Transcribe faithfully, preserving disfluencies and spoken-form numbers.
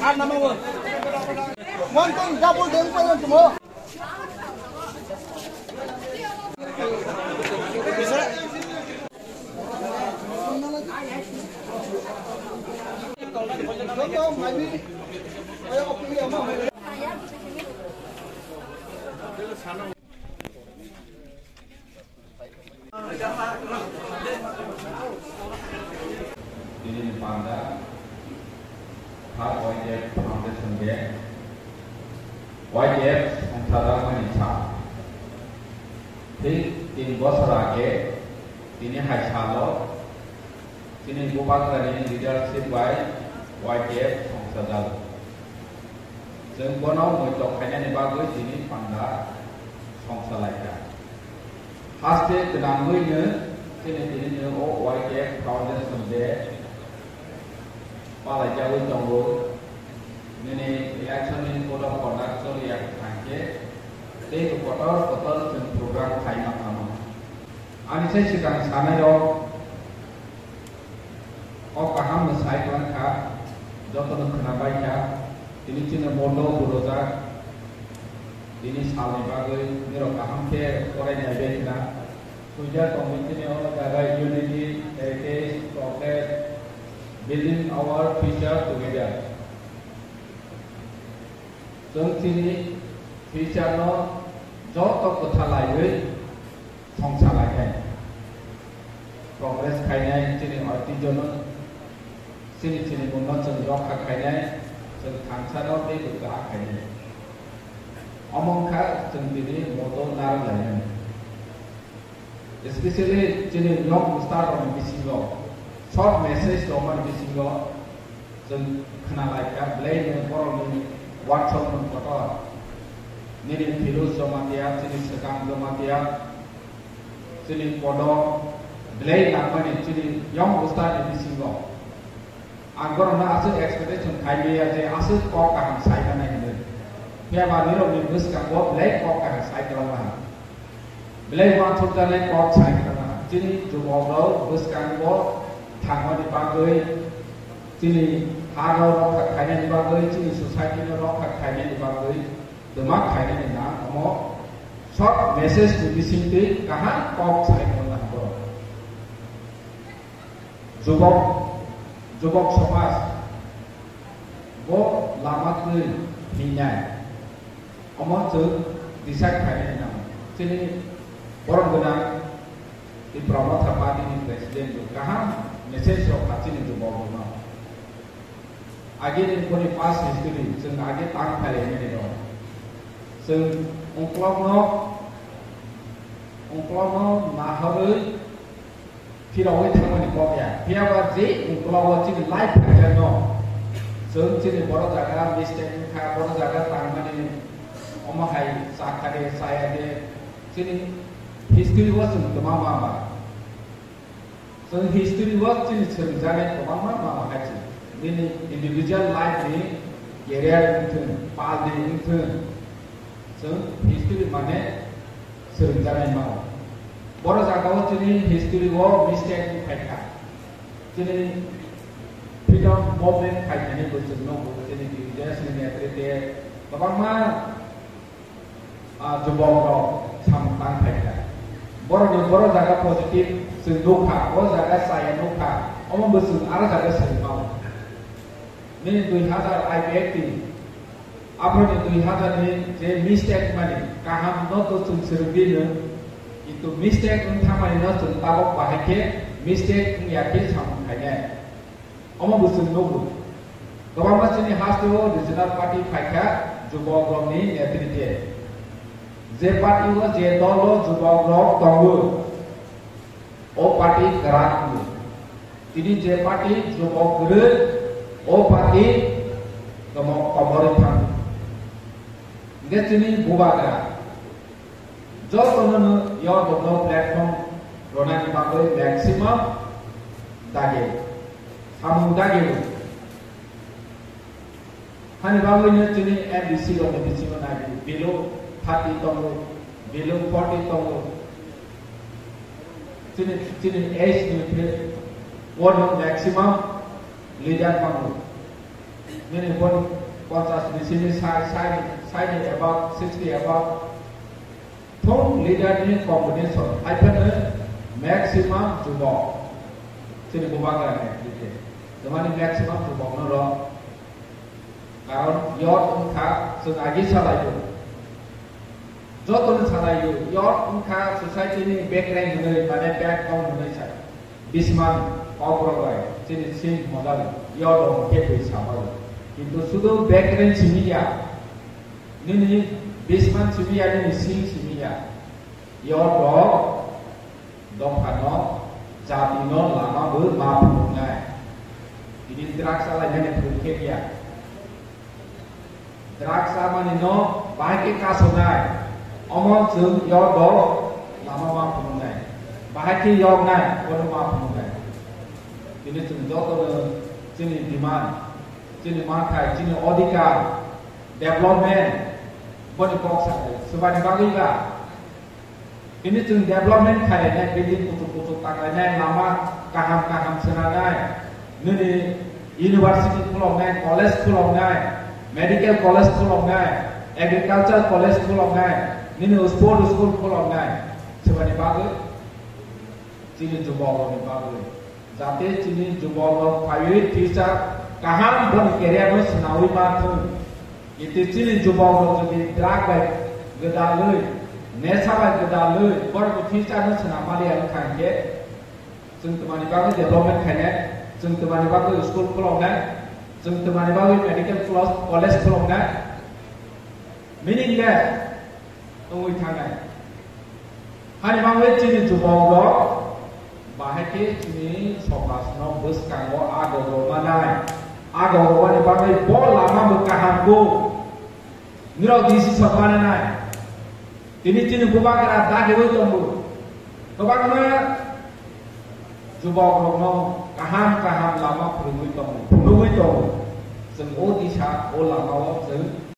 One thing, double deng pa yan tumo. Tini ni panda, Third Y T F Foundation Day, Y T F songsa jakmani sa. Thik tin bosor age, tini hai salo, chini Bubagrani leadership bai Y T F songsa jago. Chwng bono muitok khainani bagwi tini panda songsa laikha. Haste gwnangwino chini tini o Y T F Foundation Day palaijagwi tongo. Nini election ni code of conduct choliya thangkhe tei kotor kotor chwng program khaima thangma. Ani sai swkang sanairok kok kaham no sai tlang kha, joto no khwna bai kha, tini chini moto burojak, tini salni bagwi nirok kaham khe porai nai bai khna. Suijak tongwi chini o jaga unity, heritage, progress, building our future together. Chwng chini future no joto kwtha laiwi songsa laikhai. Progress khainai chini oitijwno, chini chini mungno chwng rokha khainai, chwng thansano tei bwkha khainai. Omo wngkha chwng tini moto narwk lainani. Especially chini young star rokni bisingo, short message rokmani bisingo, chwng khna laikha, belai no borokni uansukmung kotor. Nini Philus Jamatia, chini Swkang Jamatia, chini Kodo, belai nangmani chini young star ni bisingo. Ang borokno aswk expectation khai maya je aswk kok kaham sai manai hinwi. Phiya ba nirokni bwskango belai kok kaham sai kwlangma. Belai uansukjaknai kok sai kwlangma. Chini jubokrok bwskango thangmani bagwi, chini hano rokha khainani bagwi, chini society no rokha khainani bagwi, dwma khainani nang omo short message ni bisingtwi kaham kok sai kwlangma borok. Jubok, jubok somaj bo lama twi hingnai. Omo chwng decide khainai nang. Chini borom gwnang Tipra Motha Party ni president bo kaham message rok kha chini jubok rokno. Agini boni past history chwng age tang phailai mani rok. Chwng ungklokno, ungklokno nahorwi phirogwi thangmani kok ya. Phiya ba je ungklogo chini life phaikha no, chwng chini boro jaga mistake wngkha, boro jaga tangmani omo hai chakha de, chaya de, chini history o chwng kwma ma ba. Chwng history o chini swrwngjaknai kwbangma mama hai se. Nini individual life ni career wngthung, pal ni wngthung, chwng history mane swrwngjaknai mano. Boro jaga o chini history o mistake wng phaikha. Chini freedom movement phaikha ni bo chwng nugo, chini T U J S ni netrite kwbangma ah, jubok rok samung tang phaikha. Borok ni boro jaga positive chwng nukha, o jaga chaya nukha, omo bo chwng aro jaga chwng mao. Nini dui hazar I P F T, aphro ni dui hazar ni je mistake mani kaham no to chwng swrwng di no, kintu mistake wng thangmani no chwng tabok bahai khe mistake wng ya khe samung khainai. Omo bo chwng nugo. Kwbangma chini haste o regional party phaikha jubok rokni netrite. Je party o je dol o jubok rok tongo, o party kwrak wngo. Tini je party jubok kwrwi, o party komo-, komorwi thango. Hingke chini bubagra, jotono no yo dogo platform ronani bagwi maximum dage, samung dage bo. Hani bagwi no chini M D C rokni bisingo nai below thirty tongo, below forty tongo. Chini, chini age ni phe, o no maximum leader tongo. Nini boni ponchas bisini sai, sai, sai ni above, sixty above. Thung leader ni combination, hai phano maximum jubok. Chini bubagra ni dike. Tamani maximum jubok no rok. Karon youth wngkha chwng agi salaio. Joto ni salaio, youth wngkha society ni backbone hwnwi, mane backbone hwnwi sa. Bisman, Kokborok bai, chini sing modal, youth rok khe bui sabao. Kintu sudu backbone simi ya. Nini bisman simi ya, nini sing simi ya. Youth rok dophano jati no lama bo ma phunuknai. Tini drugs alai mene phunuk khe ya. Drugs amani no bahai khe kasonai. Omo chwng youth rok lama ma phunuknai. Bahai khe yoknai, bono ma phunuknai. Tini chwng joto no chini demand, chini manthai, chini odhikar, development, boni kok sa swbani bagwi ba. Tini chwng development khainai, building kuchuk kuchuk tanglainai, lama kaham kaham swnanai, nini university khuloknai, college khuloknai, medical college khuloknai, agriculture college khuloknai, nini sport school khuloknai, swbani bagwi, chini jubokrokni bagwi. Jate chini jubokrok phaiwi future kaham boni career no swnawi ma thung. Iti chini jubokrok jodi drug bai gwdalwi, nesa bai gwdalwi, borokni future no swnam maliya wngkha hinkhe, chwng twmani bagwi development khainai, chwng twmani bagwi school khuloknai, chwng twmani bagwi medical clos-, college khuloknai, meaningless wngwi thangnai. Hani bagwi chini jubokrok bahai khe chini somajno bwskango agorok manai. Agorokni bagwi bo lama bo kaham bo. Nirok decision mananai. Tini chini bubagra dagiwi tongo. Kwbangma jubokrokno kaham kaham lama phwrwngwi tongo, phunugwi tongo. Chwng o disa, o lamao chwng